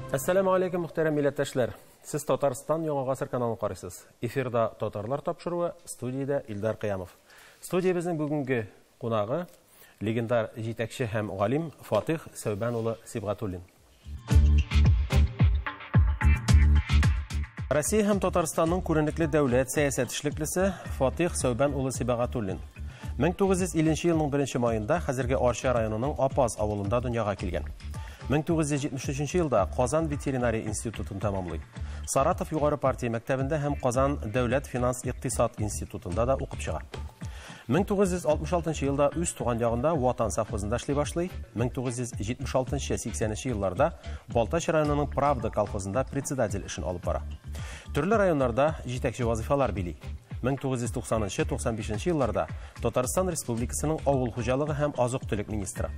Әссәламү алейкум, мөхтәрәм милләттәшләр. Сез Татарстан Яңа Гасыр каналын карыйсыз. Эфирда Татарлар тапшыруы, студиядә Илдар Кыямов. Студиябезнең бүгенге кунагы легендар җитәкче һәм галим Фатих Сәүбән улы Сибгатуллин. Россия һәм Татарстанның күренекле дәүләт сәясәт эшлеклесе Фатих Сәүбән улы Сибагатуллин. 1950 елның 1 маенда хәзерге Арча районының Апаз авылында дөньяга килгән. 1973 елда Казан ветеринария институтын тәмамлый. Саратов югары партия мәктәбендә һәм Казан дәүләт финанс-икътисад институтында да укып чыга. 1966 елда үз туган ягында Ватан совхозында эшли башлый. 1976-80 елларда Балтач районының Правда колхозында председатель эшен алып бара. Төрле районнарда җитәкче вазифалар били. 1990-95 елларда Татарстан Республикасының авыл хуҗалыгы һәм азык-төлек министры.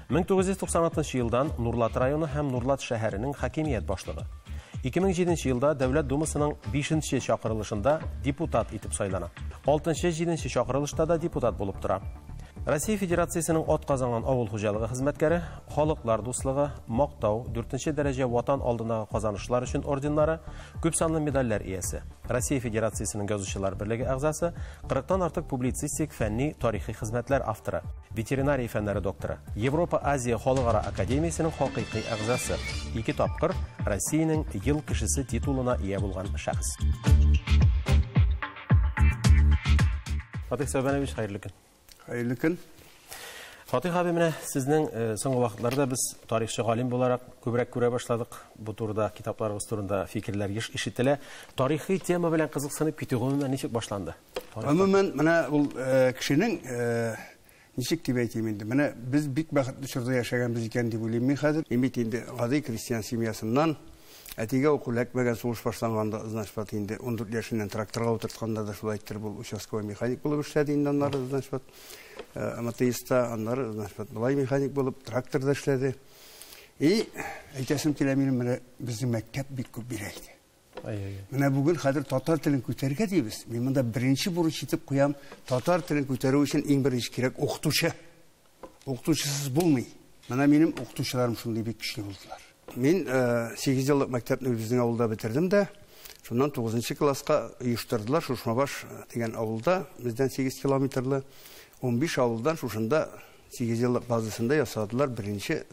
1996 елдан Нурлат районы һәм Нурлат шәһәренең хакимият башлыгы. 2007 елда Дәүләт Думасының 5-нче чакырылышында депутат итеп сайлана. 6-7 чакырылышта да депутат булып тора. Россия Федерациясенең атказанган авыл хуҗалыгы хезмәткәре, Халыклар дуслыгы, Мактау, 4-нче дәрәҗә Ватан алдындагы казанышлар өчен орденнары, күп санлы медальләр иясе. Россия Федерациясенең Язучылар берлеге әгъзасы, 40-тан артык публицистик, фәнни, тарихи хезмәтләр авторы, ветеринария фәннәре докторы, Европа-Азия халыкара академиясенең хакыйкый әгъзасы, 2 тапкыр Россиянең ел кешесе титулына ия булган шәхес. Фатих Сәүбәнович, хәерле көн. Хәерле көн. Фатих абый, менә сезнең соңгы вакытларда без тарихчы галим буларак күбрәк күрә башладык. Бу турыда китапларыгыз турында фикерләр еш ишетелә. Тарихи тема белән кызыксынып китү гомумән ничек башланды? Гомумән, менә ул кешенең ничек дип әйтим инде, менә без бик бәхетле чорда яшәгәнбез икән дип уйлыйм мин хәзер. Мин бит инде гади крестьян семьясыннан, әтигә уку эләкмәгән, сугыш башланганда, значит, инде 14 яшеннән тракторга утыртканда да шулай иттереп ул участковый механик булып эшләде инде аннары, значит, МТСта, аннары, значит, былай механик булып тракторда эшләде. И әйтәсем килә минем, менә безнең мәктәп бик күп бирә иде. Менә бүген хәзер татар телен күтәрергә дибез. Мин монда беренче бурыч итеп куям, татар телен күтәрү өчен иң беренче кирәк укытучы. Укытучысыз булмый. Менә минем укытучыларым шундый бик көчле булдылар. Мин 8 еллык мәктәпне безнең авылда бетердем дә, шуннан 9 класска оештырдылар Шушмабаш дигән авылда, бездән 8 километрлы, 15 авылдан шушында 8 еллык базасында ясадылар беренче,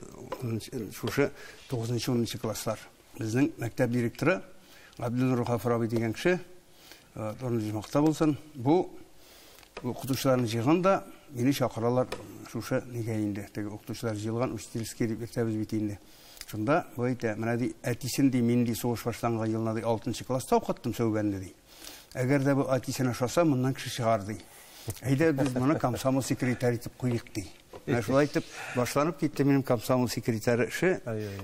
шушы 9-10 класслар. Безнең мәктәп директоры Абдулнур Гафур абый дигән кеше, орны җомакта булсын, бу укытучыларны җыйган да, мине чакыралар шушы нигә инде, теге укытучылар җыелган учительский дип йөртәбез бит инде. Шунда бу әйтә, менә ди, әтисен ди, мин ди сугыш башланган елны ди 6 класста укыттым Сәүбәнне ди. Әгәр дә бу әтисен ашаса, моннан кеше чыгар ди. Әйдә без моны комсомол секретарь итеп куйык ди. Менә шулай итеп башланып китте минем комсомол секретаре эше.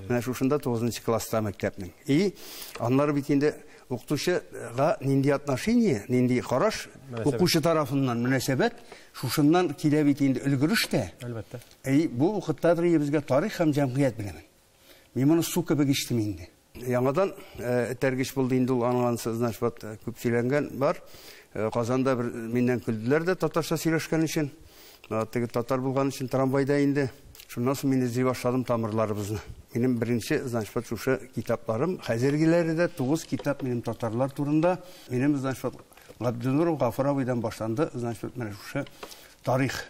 Менә шушында 9 класста мәктәпнең. И аннары бит инде укытучыга нинди отношение, нинди караш укучы тарафыннан мөнәсәбәт, шушыннан килә бит инде өлгереш тә. Әлбәттә. И бу укыттадыр безгә тарих һәм җәмгыять белеме. Мин моны су кебек эчтем инде. Яңадан этәргеч булды инде ул, аның анысы, значит, вот, күп сөйләнгән бар. Казанда бер миннән көлделәр дә татарча сөйләшкән өчен. Теге татар булган өчен трамвайда инде. Шуннан соң мин эзли башладым тамырларыбызны. Минем беренче, значит, вот, шушы китапларым, хәзергеләре дә 9 китап минем татарлар турында. Минем, значит, вот, Габдулнур Гафур абыйдан башланды, значит, вот, менә шушы тарих.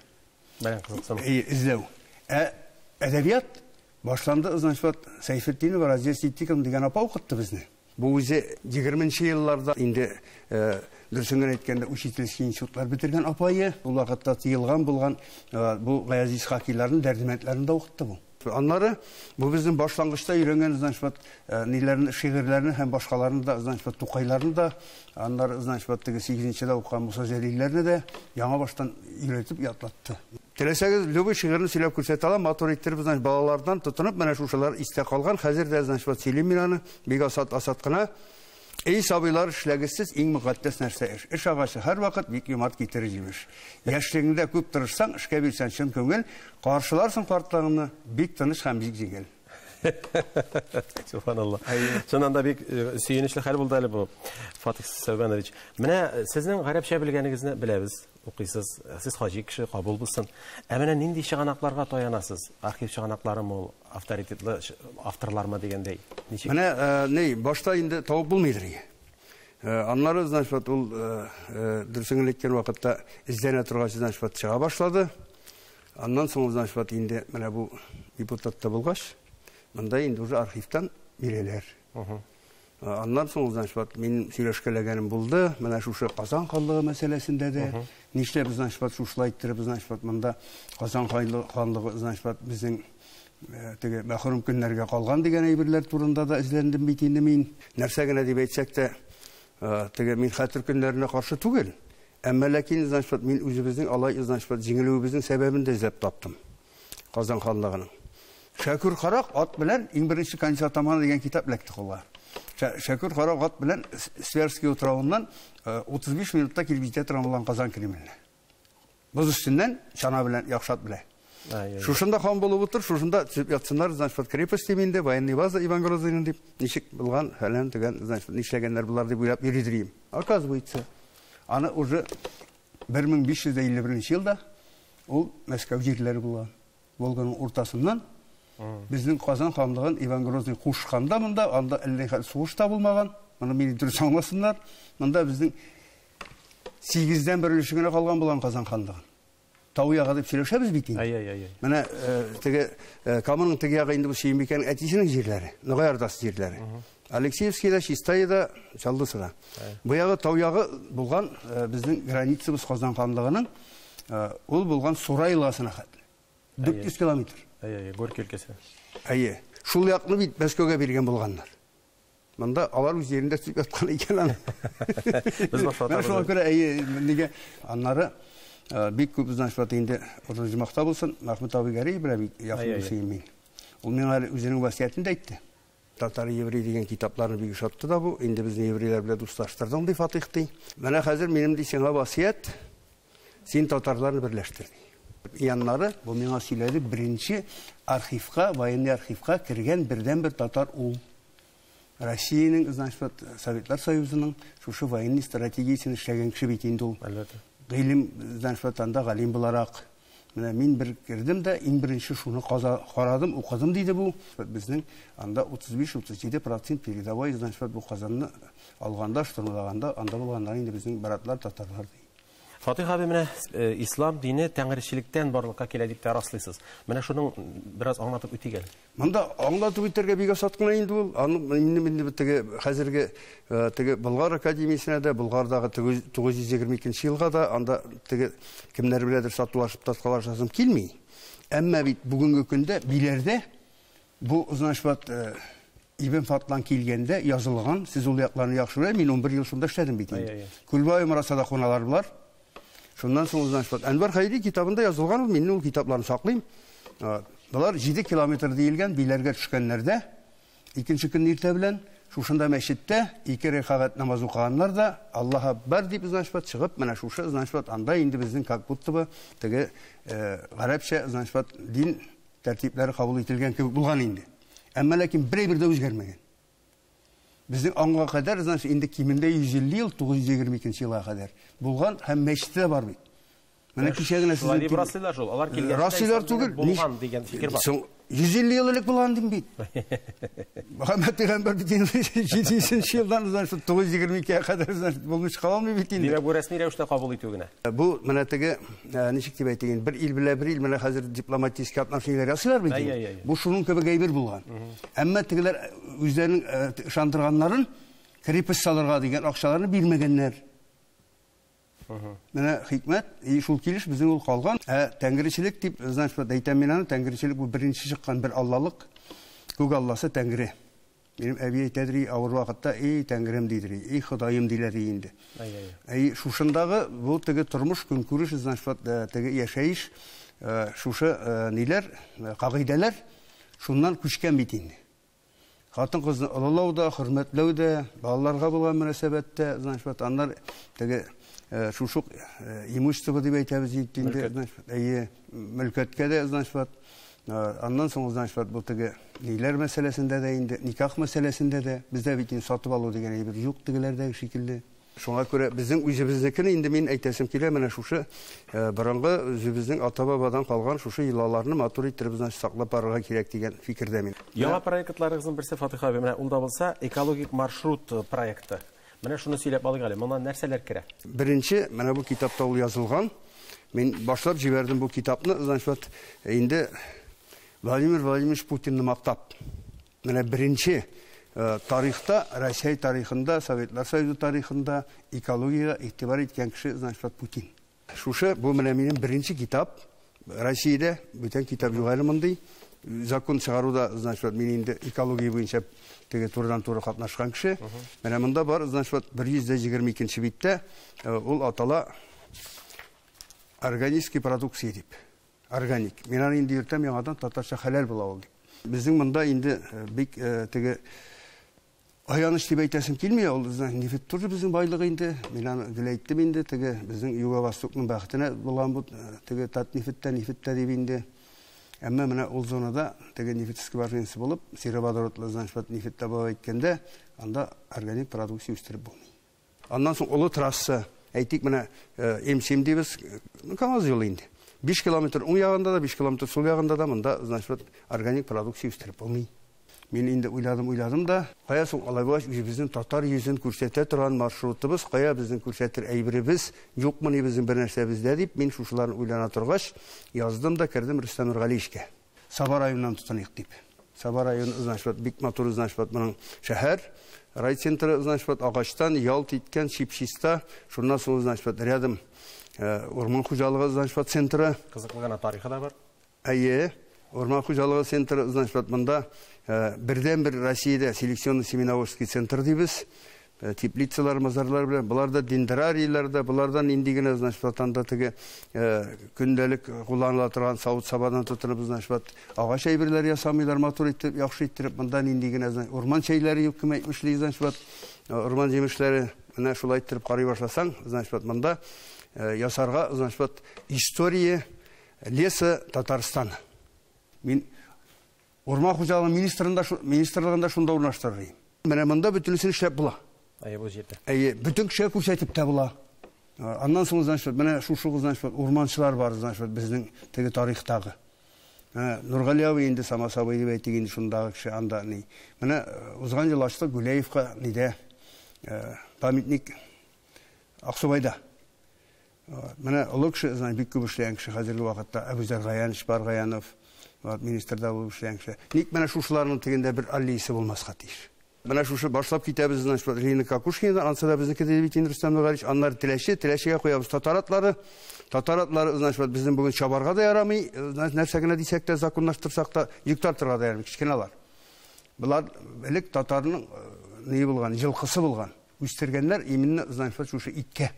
Белән кызыксыну. Эзләү. Ә әдәбият башланды, значит, вот, Сәйфетдинова Разия Ситдиковна дигән апа укытты безне. Бу үзе егерменче елларда инде, дөресен генә әйткәндә, учительский институтлар бетергән апайы. Ул вакытта тыелган булган, бу Гаяз Исхакиларның дәрдемәтләрен дә укытты бу. Аннары бу безнең башлангычта өйрәнгән, значит, вот, ниләрне, шигырьләрне һәм башкаларны да, значит, вот, Тукайларны да, аннары, значит, вот, теге 8-дә укыган Муса Җәлилләрне дә яңа баштан өйрәтеп ятлатты. Теләсәгез, любой шигырьне сөйләп күрсәтә алам, матур иттереп, значит, балалардан тотынып, менә шушылар истә калган. Хәзер дә, значит, вот, сөйлим мин аны, бик асат-асат кына. Эй, сабыйлар, эшләгезсез, иң мөкатдәс нәрсә эш. Эш агачы һәрвакыт бик юмарт китерер җимеш. Яшьлегеңдә күп тырышсаң, эшкә бирсәң чын күңел, каршыларсың картлыгыңны бик тыныч һәм бик җиңел. Субханалла. Чыннан да бик сөенечле хәл булды әле бу, Фатих Сәүбәнович. Менә сезнең гарәпчә белгәнегезне беләбез. укыйсыз, сез хаҗи кеше, кабул булсын. Ә менә нинди чыганакларга таянасыз? Архив чыганакларымы ул, авторитетлы авторлармы дигәндәй? Ничек? Менә ни, башта инде табып булмыйдыр. Аннары, значит, вот ул дөресен әйткән вакытта эзләнә торгач, значит, вот чыга башлады. Аннан соң, значит, вот инде менә бу депутат та булгач, монда инде уже архивтан бирәләр. Аннан соң, значит, вот мин сөйләшкәләгәнем булды, менә шушы Казан ханлыгы мәсьәләсендә дә, нишләп, значит, вот шушылай иттереп, значит, вот монда Казан ханлыгы, значит, вот безнең теге мәхрүм көннәргә калган дигән әйберләр турында да эзләндем бит инде мин. Нәрсә генә дип әйтсәк тә, теге мин хәтер көннәренә каршы түгел. Әмма ләкин, значит, вот мин үзебезнең алай, значит, вот җиңелүебезнең сәбәбен дә эзләп таптым. Казан ханлыгының. Шәкүр Карак ат белән иң беренче Конец атаманы дигән китап эләкте кулга. Шәкүр Карак ат белән Сверский утравыннан 35 минутта килеп җитә торган булган Казан Кремленә. Боз өстеннән чана белән, яхшы ат белән. Шушында хан булып утыр, шушында төзеп ятсыннар, значит, вот крепость дип инде, военный база Иван Грозныйның дип, ничек булган, фәлән төгән, значит, нишләгәннәр болар дип уйлап йөри дим. Оказывается, аны уже 1551 елда ул Мәскәү җирләре булган. Волганың уртасыннан безнең Казан ханлыгын Иван Грозный кушканда монда, анда әллә ни сугыш та булмаган. Моны мине дөрес аңласыннар. Монда безнең 8-дән бер өлеше генә калган булган Казан ханлыгын. Тау ягы дип сөйләшәбез бит инде. Ай-ай-ай. Менә теге Каманың теге ягы инде бу Сөембикәнең әтисенең җирләре, Ногай Ордасы җирләре. Алексеевскийда, Чистайда, Чаллысыда. Бу ягы тау ягы булган безнең границабыз Казан ханлыгының, ул булган Сура елгасына хәтле. 400 километр. Әй-әй, Горький өлкәсе. Әйе. Шул якны бит Мәскәүгә биргән булганнар. Монда алар үз җирендә төзеп яткан икән аны. Без башта Менә шуңа күрә, әйе, нигә аннары бик күп, значит, вот инде урын җомахта булсын, Мәхмүт абый Гәрәев белән бик якын дусым мин. Ул миңа әле үзенең васыятен дә әйтте. Татар еврей дигән китапларны бик ошатты да бу. Инде безне еврейләр белән дуслаштырдың, ди Фатих, ди. Менә хәзер минем, ди, сиңа васыят, син татарларны берләштер, ди. Яннары бу миңа сөйләде, беренче архивка, военный архивка кергән бердәнбер татар ул. Россиянең, значит, вот, Советлар Союзының шушы военный стратегиясен эшләгән кеше бит инде ул. Әлбәттә. Гыйлем, значит, вот, анда галим буларак. Менә мин бер кердем дә, иң беренче шуны карадым, укыдым, диде бу. Безнең анда 35-37% передовой, значит, вот, бу Казанны алганда, штурмлаганда, анда булганнар инде безнең братлар, татарлар, ди. Фатих абый, менә ислам дине тәңречелектән барлыкка килә дип тә раслыйсыз. Менә шуның бераз аңлатып үтик әле. Монда аңлатып үтәргә бик асат кына инде ул. Аны инде теге хәзерге теге Болгар академиясенә дә, Болгардагы 922 елга да анда теге кемнәр беләдер сатулашып таткалашасым килми. Әмма бит бүгенге көндә Биләрдә бу, значит, вот, Ибн Фатлан килгәндә язылган, сез ул якларны яхшы белә, мин 11 ел шунда эшләдем бит инде. Күлбай Мурасада куналар булар. Шуннан соң, значит, вот, Әнвәр Хәйри китабында язылган ул, мин ул китапларны саклыйм. Болар 7 километр диелгән Биләргә төшкәннәрдә, икенче көн иртә белән шушында мәчеттә 2 рәкәгать намаз укыганнар да, Аллаһ акбар дип, значит, вот, чыгып, менә шушы, значит, вот, анда инде безнең как будто бы теге гарәпчә, значит, вот, дин тәртипләре кабул ителгән кебек булган инде. Әмма ләкин бер әйбер дә үзгәрмәгән. Безнең аңга кадәр, значит, инде кимендә 150 ел, 922 елга кадәр булган һәм мәчете дә бар бит. Менә кичә генә Шулай сезнең дип раслыйлар шул. Алар килгәч, Раслыйлар түгел. Булган дигән фикер бар. Соң 150 ел элек булган дим бит. Мөхәммәд пәйгамбәр бит инде 700 елдан, значит, 922 кадәр, значит, булмыш кала алмый бит инде. Димәк, бу рәсми рәвештә кабул итү генә. Бу менә теге, ничек дип әйтик инде, бер ил белән бер ил менә хәзер дипломатический отношенияләр ясыйлар бит инде. Бу шуның кебек әйбер булган. Әмма тегеләр үзләренең ышандырганнарын крепость салырга дигән акчаларны бирмәгәннәр. Менә хикмәт, и шул килеш безнең ул калган. Ә тәңречелек дип, значит, вот әйтәм мин аны, тәңречелек бу беренче чыккан бер аллалык. Күк алласы Тәңре. Минем әби әйтәдер, и, авыр вакытта, эй, Тәңрем дидер, эй, Ходаем диләр инде. Әй, шушындагы бу теге тормыш, көнкүреш, значит, вот, теге яшәеш, шушы ниләр, кагыйдәләр шуннан күчкән бит инде. Хатын-кызны олылау да, хөрмәтләү дә, балаларга булган мөнәсәбәттә, значит, вот, аннар теге шушы имущество дип әйтәбез инде, Мөлкәт. значит, вот, әйе, мөлкәткә дә, значит, вот, аннан соң, значит, вот, бу теге ниләр мәсьәләсендә дә инде, никах мәсьәләсендә дә, бездә бит инде сатып алу дигән әйбер юк тегеләрдәге шикелле. Шуңа күрә безнең үзебезнекене инде мин әйтәсем килә, менә шушы борынгы үзебезнең ата-бабадан калган шушы йолаларны матур иттереп, значит, саклап барырга кирәк дигән фикердә мин. Яңа проектларыгызның берсе, Фатих абый, менә ул да булса экологик маршрут проекты. Менә шуны сөйләп алыйк әле. Моннан нәрсәләр керә? Беренче, менә бу китапта ул язылган. Мин башлап җибәрдем бу китапны, значит, вот инде Владимир Владимирович Путинны мактап. Менә беренче тарихта, Россия тарихында, Советлар Союзы тарихында экологиягә игътибар иткән кеше, значит, вот Путин. Шушы, бу менә минем беренче китап. Россиядә бүтән китап юк әле мондый. Закон чыгаруда, значит, вот мин инде экология буенча теге турыдан-туры катнашкан кеше. Менә монда бар, значит, вот 122 биттә ул атала органический продукция дип. Органик. Мин аны инде йөртәм яңадан татарча хәләл була ул дип. Безнең монда инде бик теге аяныч дип әйтәсем килми, ул нефть тоже безнең байлык инде. Мин аны гел әйттем инде, теге безнең Юго-Востокның бәхетенә булган бу теге Татнефтьтә, нефтьтә дип инде. Әмма менә ул зонада теге нефть скважинасы булып, сероводородлы, значит, нефть табып әйткәндә, анда органик продукция үстереп булмый. Аннан соң олы трасса, әйтик, менә М7 дибез, КАМАЗ юлы инде. 5 километр уң ягында да, 5 километр сул ягында да монда, значит, органик продукция үстереп булмый. Мин инде уйладым, уйладым да, кая соң алай булгач үзебезнең татар йөзен күрсәтә торган маршрутыбыз, кая безнең күрсәтер әйберебез, юкмыни безнең бер нәрсәбездә дип, мин шушыларны уйлана торгач, яздым да кердем Рөстәм Нургалиевичкә. Саба районыннан тотыныйк дип. Саба районы, значит, вот, бик матур, значит, вот, моның шәһәр, райцентры, значит, вот, агачтан ялт иткән, чип-чиста. Шуннан соң, значит, вот, рядом урман хуҗалыгы, значит, вот, центры. Кызыклы гына тарихы да бар. Әйе, урман хуҗалыгы центры, значит, вот, монда бердән-бер Россиядә селекционно-семеноводческий центр дибез. Теплицалар, мазарлар белән, болар да дендрарийлар да, боларда нинди генә, значит, вот, анда теге көндәлек кулланыла торган савыт-сабадан тотынып, значит, вот, агач әйберләр ясамыйлар, матур итеп, яхшы иттереп, монда нинди генә, значит, урман чәйләре юк, кем әйтмешли, значит, вот, урман җимешләре, менә шулай иттереп карый башласаң, значит, вот, монда ясарга, значит, вот, история леса Татарстана. Мин урман хуҗалыгы министрында, министрлыгында шунда урнаштырыр идем. Менә монда бөтенесен эшләп була. Әйе, бу җирдә. Әйе, бөтен кешегә күрсәтеп тә була. Аннан соң, значит, менә шушы, значит, урманчылар бар, значит, безнең теге тарихтагы. Нургали абый инде Самас абый дип әйтик инде шундагы кеше анда ни. Менә узган ел ачтык Гүләевка нидә памятник Аксубайда. Менә олы кеше, значит, бик күп эшләгән кеше хәзерге вакытта Әбүзәр Гаянович бар, Гаянов, вот, министрда булып эшләгән кеше. Ник менә шушыларның тегендә бер аллеясы булмаска тиеш? Менә шушы башлап китәбез, значит, Ленина Кокушкинадан, ансы да безнеке диде бит инде Рөстәм Нургалиевич. Аннары Теләче, Теләчегә куябыз татар атлары. Татар атлары, значит, вот, безнең бүген чабарга да ярамый, значит, нәрсә генә дисәк тә, законлаштырсак та, йөк тартырга да ярамый, кечкенәләр. Болар элек татарның ни булган, җылкысы булган. Үстергәннәр именно, значит, вот, шушы иткә.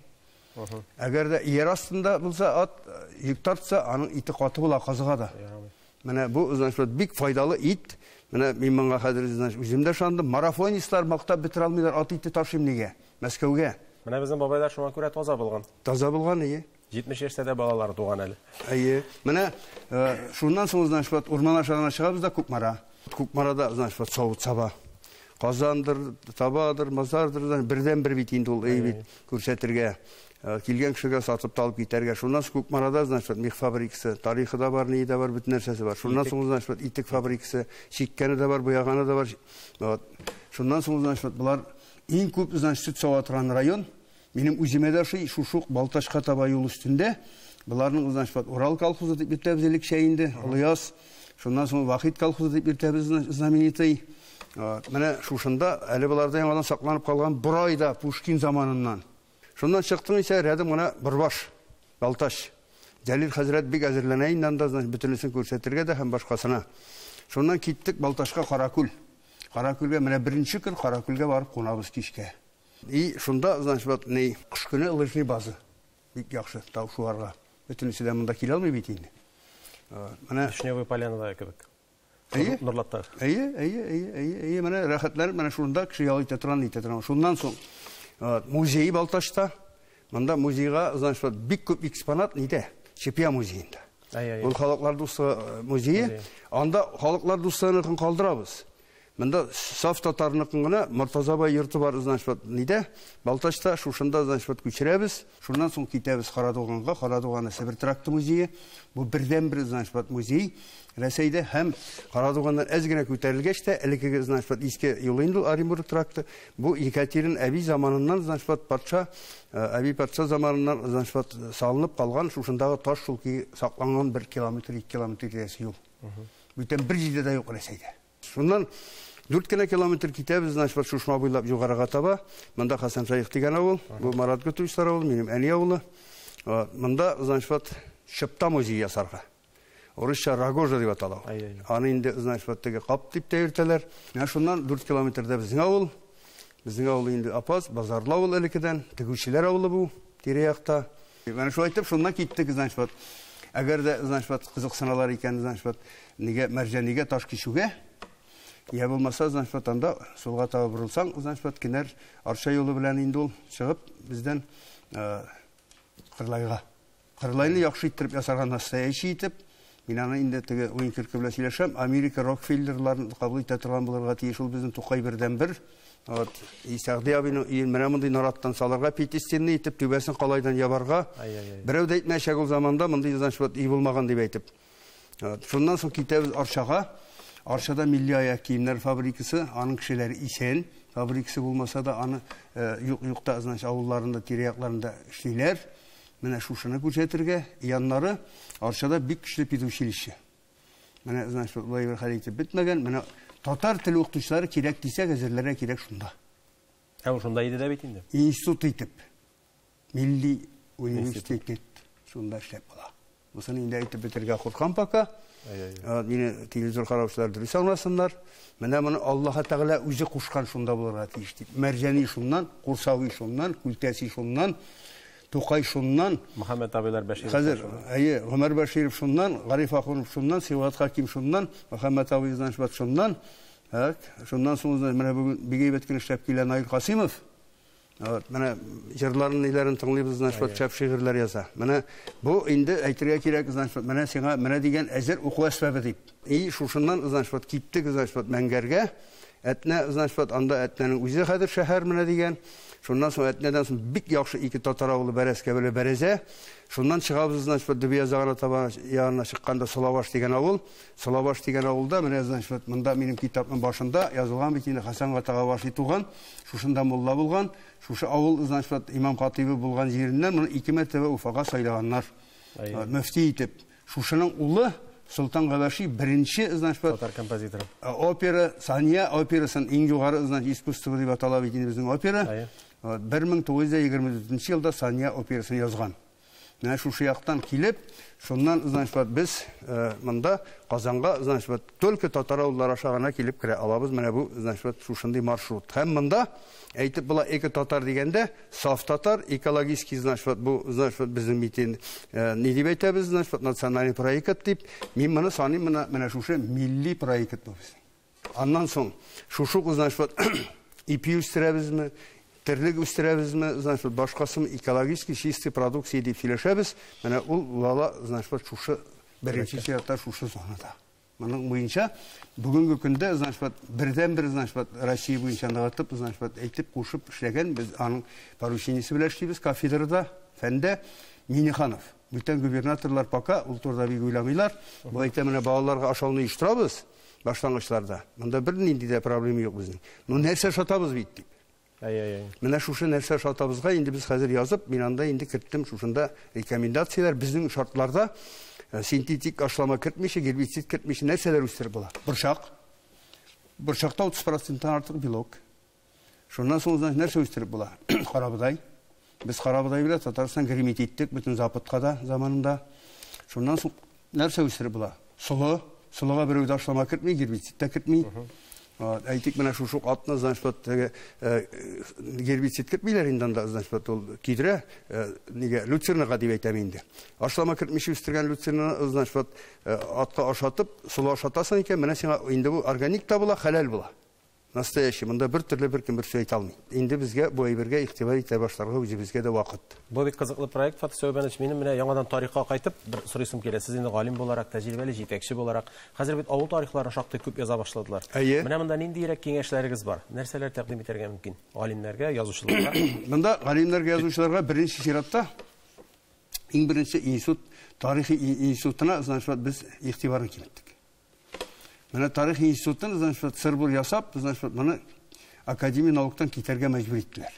Әгәр дә ияр астында булса ат, йөк тартса, аның ите каты була, казыга да. Менә бу, значит, вот, бик файдалы ит. Менә мин моңа хәзер, значит, үзем дә ышандым. Марафонистлар мактап бетерә алмыйлар, ат ите ташыйм нигә? Мәскәүгә. Менә безнең бабайлар шуңа күрә таза булган. Таза булган, әйе. 70 яшьтә дә балалар туган әле. Әйе. Менә шуннан соң, значит, вот, урман аша гына чыгабыз да Кукмара. Кукмарада, значит, вот, савыт-саба. Казандыр, табадыр, мазардыр, значит, бердән-бер бит инде ул, әйе бит, күрсәтергә. Килгән кешегә сатып та алып китәргә. Шуннан соң Кукмарада, значит, вот, мех фабрикасы, тарихы да бар, ние дә бар, бөтен нәрсәсе бар. Шуннан соң, значит, вот, итек фабрикасы, чиккәне дә бар, буяганы да бар. Вот. Шуннан соң, значит, вот, болар иң күп, значит, сөт сава торган район. Минем үземә дә ошый, шушы ук Балтачка таба юл өстендә. Боларның, значит, вот, Урал колхозы дип йөртәбез элекчә инде, Олыяз. Шуннан соң Вахит колхозы дип йөртәбез, знаменитый. Вот. Менә шушында әле боларда яңадан сакланып калган Борайда Пушкин заманыннан. Шуннан чыктың исә рядом гына Борбаш, Балтач. Җәлил хәзрәт бик әзерләнә инде анда, значит, бөтенесен күрсәтергә дә һәм башкасына. Шуннан киттек Балтачка Каракүл. Каракүлгә менә беренче көн Каракүлгә барып кунабыз кичкә. И шунда, значит, вот, ни, кыш көне лыжный база. Бик яхшы тау шуарга. Бөтенесе дә монда килә алмый бит инде. Менә Вишневый полянада кебек. Әйе. Нурлатта. Әйе, әйе, әйе, әйе, әйе, менә рәхәтләнеп, менә шунда кеше ял итә торган, итә торган. Шуннан соң, музей Балтачта. Монда музейга, значит, вот, бик күп экспонат нидә? Чепья музеенда. Әйе, әйе. Ул халыклар дуслыгы музее. Музей. Анда халыклар дуслыгын калдырабыз. Монда саф татарныкын гына Мортаза бай йорты бар, значит, вот нидә? Балтачта, шушында, значит, вот күчерәбез. Шуннан соң китәбез Карадуганга. Карадуганы Себер тракты музее. Бу бердәнбер, значит, вот музей Рәсәйдә һәм Карадуганнан әз генә күтәрелгәч тә, элеккеге, значит, вот иске юлы инде ул Оренбург тракты. Бу Екатерин әби заманыннан, значит, вот патша, әби патша заманыннан, значит, вот салынып калган шушындагы таш шул көе сакланган 1 километр, 2 километр тирәсе юл. Бүтән бер җирдә дә юк Рәсәйдә. Шуннан 4 кенә километр китәбез, значит, вот Шушма буйлап югарыга таба. Монда Хасан Шәех дигән авыл, бу Марат Гутуевичтар авылы, минем әни авылы. Монда, значит, вот Чыпта музее ясарга. Урысча Рогожа дип атала ул. Аны инде, значит, вот теге кап дип тә йөртәләр. Менә шуннан 4 километрда безнең авыл. Безнең авыл инде Апас, базарлы авыл элеккедән, тегүчеләр авылы бу, тирә-якта. Менә шулай итеп шуннан киттек, значит, вот. Әгәр дә, значит, вот кызыксыналар икән, значит, вот нигә Мәрҗанигә таш кичүгә, я булмаса, значит, вот анда сулга таба борылсаң, значит, вот Кенәр Арча юлы белән инде ул чыгып бездән Кырлайга. Кырлайны яхшы иттереп ясарга настоящий итеп, мин аны инде теге уен көлке белән сөйләшәм, Америка Рокфеллерларын кабул итә торган булырга тиеш ул безнең Тукай бердәнбер. Вот, и Сәгъди абыйның өен менә мондый нараттан салырга, пятистенный итеп, түбәсен калайдан ябарга. Берәү дә әйтмәячәк ул заманда мондый, значит, вот өй булмаган дип әйтеп. Вот, шуннан соң китәбез Арчага. Арчада милли аяк киемнәр фабрикасы, аның кешеләре исән, фабрикасы булмаса да, аны юк юкта, значит, авылларында, тирә-якларында эшлиләр. Менә шушыны күрсәтергә, яннары Арчада бик көчле педучилище. Менә, значит, болай бер хәл итеп бетмәгән. Менә татар теле укытучылары кирәк дисәк, әзерләргә кирәк шунда. Ә ул шунда иде дә бит инде. Институт итеп, милли университет шунда эшләп була. Бусын инде әйтеп бетергә куркам пока. Мине телевизор караучылар дөрес аңласыннар. Менә моны Аллаһ Тәгалә үзе кушкан шунда булырга тиеш дип. Мәрҗани шуннан, Курсави шуннан, Күлтәси шуннан, Тукай шуннан. Мөхәммәт абыйлар Бәширов. Хәзер, әйе, Гомәр Бәширов шуннан, Гариф Ахунов шуннан, Сибгат Хаким шуннан, Мөхәммәт абый Знашбат шуннан. Так, шуннан соң менә бүген бик әйбәт кенә эшләп килә Наил Касимов. Вот, менә җырларын, ниләрен тыңлыйбыз, значит, вот шәп шигырьләр яза. Менә бу инде әйтергә кирәк, значит, вот менә сиңа менә дигән әзер уку әсбабы дип. И шушыннан, значит, вот киттек, значит, вот Мәңгәргә. Әтнә, значит, вот анда Әтнәнең үзе хәзер шәһәр менә дигән. Шуннан соң Әтнәдән соң бик яхшы ике татар авылы Бәрәскә белән Бәрәзә. Шуннан чыгабыз, значит, вот Дөбьязагына таба янына чыкканда Солабаш дигән авыл. Солабаш дигән авылда менә, значит, вот монда минем китапның башында язылган бит инде Хәсән Гата Габаши туган, шушында мулла булган, шушы авыл, значит, вот имам хатыйбы булган җиреннән моны ике мәртәбә Уфага сайлаганнар. Мөфти итеп. Шушының улы Солтан Габаши беренче, значит, вот татар композиторы. Опера, Сания операсын иң югары, значит, искусство дип атала бит инде безнең опера. 1924 елда Сания операсын язган. Менә шушы яктан килеп, шуннан, значит, вот без монда Казанга, значит, вот только татар авыллары аша гына килеп керә алабыз. Менә бу, значит, вот шушындый маршрут. Һәм монда әйтеп була, эко татар дигәндә, саф татар, экологический, значит, вот бу, значит, вот безнең бит инде, ни дип әйтәбез, значит, вот национальный проект дип, мин моны саныйм, менә шушы милли проект бу безнең. Аннан соң шушы, значит, вот ипи үстерәбезме, терлек үстерәбезме, значит, вот башкасын экологически чистый продукция дип сөйләшәбез. Менә ул лала, значит, вот шушы беренче чиратта шушы зонада. Моның буенча бүгенге көндә, значит, вот бердәнбер, значит, вот Россия буенча ныгытып, значит, вот әйтеп, кушып эшләгән, без аның поручениесе белән эшлибез кафедрада, фәндә Миннеханов. Бүтән губернаторлар пока ул турыда бик уйламыйлар. Бу әйтә, менә балаларга ашауны оештырабыз башлангычларда. Монда бернинди дә проблема юк безнең. Ну нәрсә ашатабыз бит дип. Менә шушы нәрсә ашатабызга инде без хәзер язып, мин анда инде керттем шушында рекомендацияләр безнең шартларда синтетик ашлама кертмичә, гербицид кертмичә нәрсәләр үстереп була? Борчак. Борчакта 30%-тан артык белок. Шуннан соң, значит, нәрсә үстереп була? Карабодай. Без карабодай белән Татарстан гремит иттек бөтен Западка да заманында. Шуннан соң нәрсә үстереп була? Солы. Солыга берәү дә ашлама кертми, гербицид тә кертми. Әйтик, менә шушы атны, значит, вот теге гербицид кертмиләр инде анда, значит, вот ул кидерә, нигә люцернага дип әйтәм инде. Ашлама кертмичә үстергән люцернаны, значит, вот атка ашатып, солы ашатасың икән, менә сиңа инде бу органик та була, хәләл була. Настоящий. Монда бер төрле бер кем бер сүз әйтә алмый. Инде безгә бу әйбергә игътибар итә башларга үзебезгә дә вакыт. Бу бик кызыклы проект, Фатих Сәүбәнович. Минем менә яңадан тарихка кайтып бер сорыйсым килә. Сез инде галим буларак, тәҗрибәле җитәкче буларак, хәзер бит авыл тарихларын шактый күп яза башладылар. Әйе. Менә монда ниндиерәк киңәшләрегез бар? Нәрсәләр тәкъдим итәргә мөмкин галимнәргә, язучыларга? Монда галимнәргә, язучыларга беренче чиратта иң беренче институт, тарихи институтына, значит, без игътибарын киметтек. Менә тарих институтын, значит, сыр-бур ясап, значит, моны Академия науктан китәргә мәҗбүр иттеләр.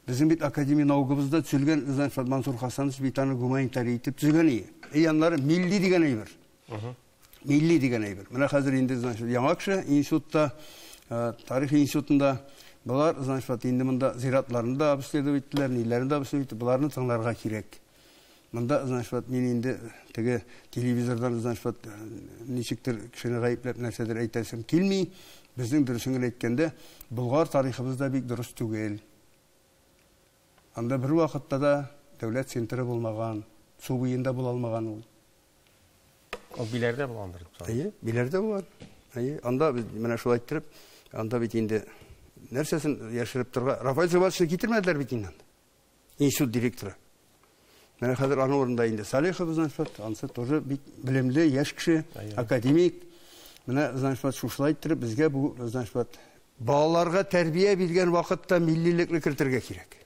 Безнең бит Академия наукабызда төзелгән, значит, Мансур Хасанович бит аны гуманитарий итеп төзегән иде. И аннары милли дигән әйбер. Милли дигән әйбер. Менә хәзер инде, значит, яңа кеше институтта, тарих институтында болар, значит, инде монда зиратларны да обследовать иттеләр, ниләрне дә обследовать иттеләр. Боларны тыңларга кирәк. Монда, значит, мин инде теге телевизордан, значит, ничектер кешене гаепләп нәрсәдер әйтәсем килми. Безнең дөресен генә әйткәндә, Болгар тарихыбыз да бик дөрес түгел. Анда бер вакытта да дәүләт центры булмаган, су буенда була алмаган ул. Ул Биләрдә булгандыр дип саныйм. Әйе, Биләрдә булган. Әйе, анда без менә шулай иттереп, анда бит инде нәрсәсен яшереп торга, Рафаэль Субашны китермәделәр бит инде анда. Институт директоры. Менә хәзер аның урында инде Салихов, значит, ансы тоже бик белемле, яшь кеше, академик. Менә, значит, шушылай иттереп безгә бу, значит, балаларга тәрбия биргән вакытта миллилекне кертергә кирәк.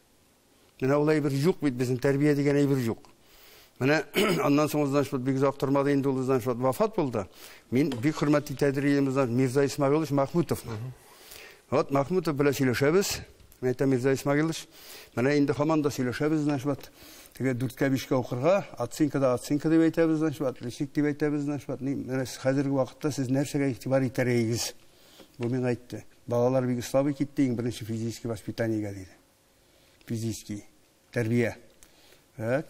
Менә ул әйбер юк бит, безнең тәрбия дигән әйбер юк. Менә аннан соң, значит, бик озак тормады инде ул, значит, вафат булды. Мин бик хөрмәт итәдер идем, значит, Мирза Исмагилович Махмутовны. Вот Махмутов белән сөйләшәбез. Мин әйтәм, Мирза Исмагилович, менә инде һаман да сөйләшәбез, значит, вот, теге дүрткә бишкә укырга, оценка да оценка дип әйтәбез, значит, отличник дип әйтәбез, значит, вот, менә хәзерге вакытта сез нәрсәгә игътибар итәр идегез? Бу миңа әйтте. Балалар бик слабый китте, иң беренче физический воспитаниегә, диде. Физический тәрбия. Так,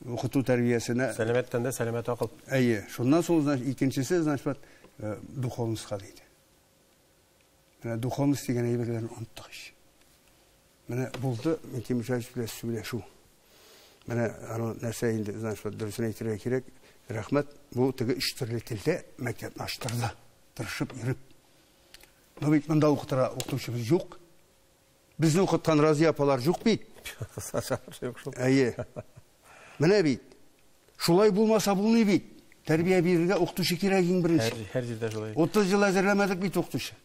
укыту тәрбиясенә. Сәламәт тәндә сәламәт акыл. Әйе, шуннан соң, значит, икенчесе, значит, вот, духовностька, диде. Менә духовность дигән әйберләрне оныттык ич. Менә булды Минтимер Шәрипович белән сөйләшү. Менә аны нәрсә инде, значит, вот, дөресен әйтергә кирәк. Рәхмәт, бу теге өч төрле телдә мәктәпне ачтырды. Тырышып йөреп. Но бит монда укытыра укытучыбыз юк. Безне укыткан Разия апалар юк бит. Юк шул. Әйе. Менә бит. Шулай булмаса булмый бит. Тәрбия бирергә укытучы кирәк иң беренче. Һәр җирдә шулай. 30 ел әзерләмәдек бит укытучы.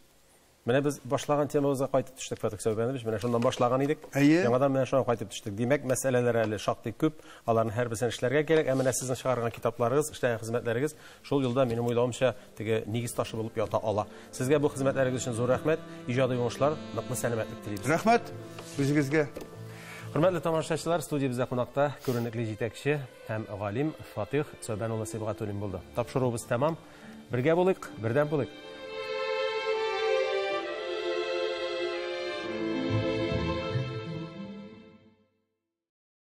Менә без башлаган темабызга кайтып төштек, Фатих Сәүбәнович. Менә шуннан башлаган идек. Әйе. Яңадан менә шуңа кайтып төштек. Димәк, мәсьәләләр әле шактый күп. Аларның һәрберсен эшләргә кирәк. Ә менә сезнең чыгарган китапларыгыз, эшләгән хезмәтләрегез шул юлда, минем уйлавымча, теге нигез ташы булып ята ала. Сезгә бу хезмәтләрегез өчен зур рәхмәт. Иҗади уңышлар, ныклы сәламәтлек телибез. Рәхмәт үзегезгә. Хөрмәтле тамашачылар, студиябездә кунакта күренекле җитәкче һәм галим Фатих Сәүбән улы Сибгатуллин булды. Тапшыруыбыз тәмам. Бергә булыйк, бердәм булыйк.